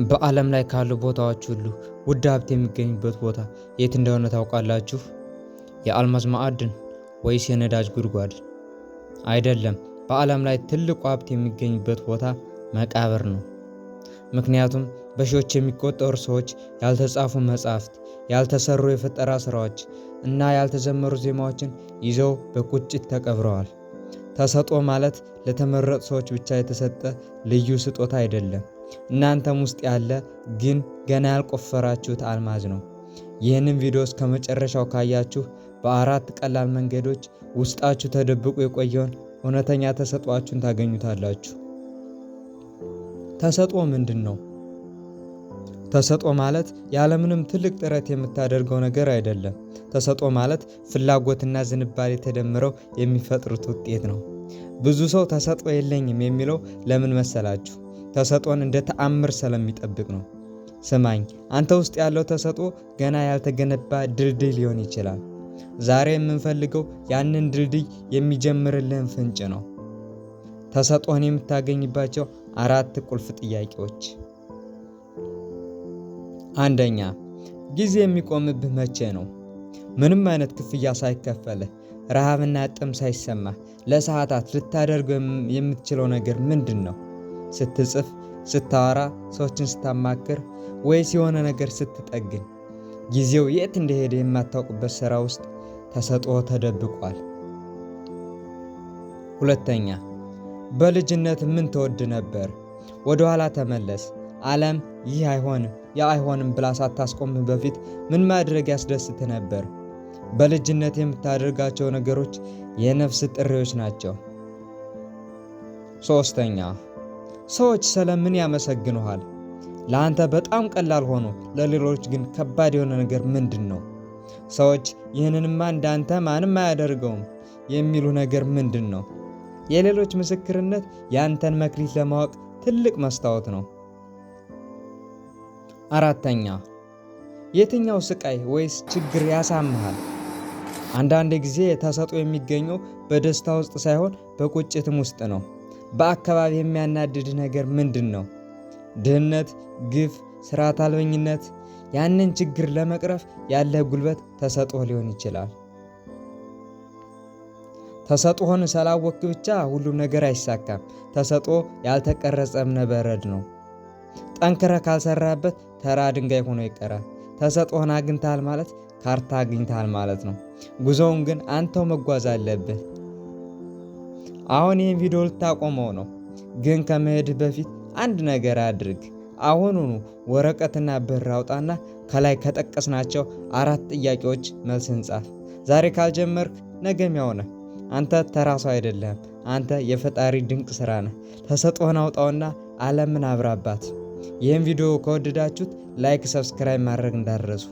በዓለም ላይ ካሉ ቦታዎች ሁሉ ውድ ሀብት የሚገኝበት ቦታ የት እንደሆነ ታውቃላችሁ? የአልማዝ ማዕድን ወይስ የነዳጅ ጉድጓድ? አይደለም። በዓለም ላይ ትልቁ ሀብት የሚገኝበት ቦታ መቃብር ነው። ምክንያቱም በሺዎች የሚቆጠሩ ሰዎች ያልተጻፉ መጻሕፍት፣ ያልተሰሩ የፈጠራ ስራዎች እና ያልተዘመሩ ዜማዎችን ይዘው በቁጭት ተቀብረዋል። ተሰጥኦ ማለት ለተመረጡ ሰዎች ብቻ የተሰጠ ልዩ ስጦታ አይደለም። እናንተም ውስጥ ያለ ግን ገና ያልቆፈራችሁት አልማዝ ነው። ይህንን ቪዲዮ እስከ መጨረሻው ካያችሁ በአራት ቀላል መንገዶች ውስጣችሁ ተደብቆ የቆየውን እውነተኛ ተሰጥኦአችሁን ታገኙታላችሁ። ተሰጥኦ ምንድን ነው? ተሰጥኦ ማለት ያለምንም ትልቅ ጥረት የምታደርገው ነገር አይደለም። ተሰጥኦ ማለት ፍላጎትና ዝንባሌ ተደምረው የሚፈጥሩት ውጤት ነው። ብዙ ሰው ተሰጥኦ የለኝም የሚለው ለምን መሰላችሁ? ተሰጥኦን እንደ ተአምር ስለሚጠብቅ ነው። ስማኝ፣ አንተ ውስጥ ያለው ተሰጥኦ ገና ያልተገነባ ድልድይ ሊሆን ይችላል። ዛሬ የምንፈልገው ያንን ድልድይ የሚጀምርልህን ፍንጭ ነው። ተሰጥኦን የምታገኝባቸው አራት ቁልፍ ጥያቄዎች። አንደኛ፣ ጊዜ የሚቆምብህ መቼ ነው? ምንም አይነት ክፍያ ሳይከፈልህ፣ ረሃብና ጥም ሳይሰማህ ለሰዓታት ልታደርገው የምትችለው ነገር ምንድን ነው? ስትጽፍ፣ ስታወራ፣ ሰዎችን ስታማክር ወይስ የሆነ ነገር ስትጠግን? ጊዜው የት እንደሄደ የማታውቅበት ስራ ውስጥ ተሰጥኦ ተደብቋል። ሁለተኛ፣ በልጅነት ምን ትወድ ነበር? ወደ ኋላ ተመለስ። ዓለም ይህ አይሆንም ያ አይሆንም ብላ ሳታስቆምህ በፊት ምን ማድረግ ያስደስትህ ነበር? በልጅነት የምታደርጋቸው ነገሮች የነፍስ ጥሪዎች ናቸው። ሶስተኛ፣ ሰዎች ስለምን ያመሰግኑሃል? ለአንተ በጣም ቀላል ሆኖ ለሌሎች ግን ከባድ የሆነ ነገር ምንድን ነው? ሰዎች ይህንንማ እንዳንተ ማንም አያደርገውም የሚሉ ነገር ምንድን ነው? የሌሎች ምስክርነት ያንተን መክሊት ለማወቅ ትልቅ መስታወት ነው። አራተኛ፣ የትኛው ስቃይ ወይስ ችግር ያሳምሃል? አንዳንድ ጊዜ ተሰጥኦ የሚገኘው በደስታ ውስጥ ሳይሆን በቁጭትም ውስጥ ነው። በአካባቢ የሚያናድድ ነገር ምንድን ነው? ድህነት፣ ግፍ፣ ስርዓት አልበኝነት። ያንን ችግር ለመቅረፍ ያለህ ጉልበት ተሰጥኦ ሊሆን ይችላል። ተሰጥኦህን ስላወቅክ ብቻ ሁሉም ነገር አይሳካም። ተሰጥኦ ያልተቀረጸ እብነበረድ ነው። ጠንክረህ ካልሰራህበት ተራ ድንጋይ ሆኖ ይቀራል። ተሰጥኦህን አግኝተሃል ማለት ካርታ አግኝተሃል ማለት ነው። ጉዞውን ግን አንተው መጓዝ አለብህ። አሁን ይህን ቪዲዮ ልታቆመው ነው፣ ግን ከመሄድህ በፊት አንድ ነገር አድርግ። አሁኑኑ ወረቀትና ብዕር አውጣና ከላይ ከጠቀስናቸው አራት ጥያቄዎች መልስን ጻፍ። ዛሬ ካልጀመርክ ነገም ያው ነህ። አንተ ተራ ሰው አይደለህም። አንተ የፈጣሪ ድንቅ ስራ ነህ። ተሰጥኦህን አውጣውና ዓለምን አብራባት። ይህን ቪዲዮ ከወደዳችሁት like፣ subscribe ማድረግ እንዳትረሱ።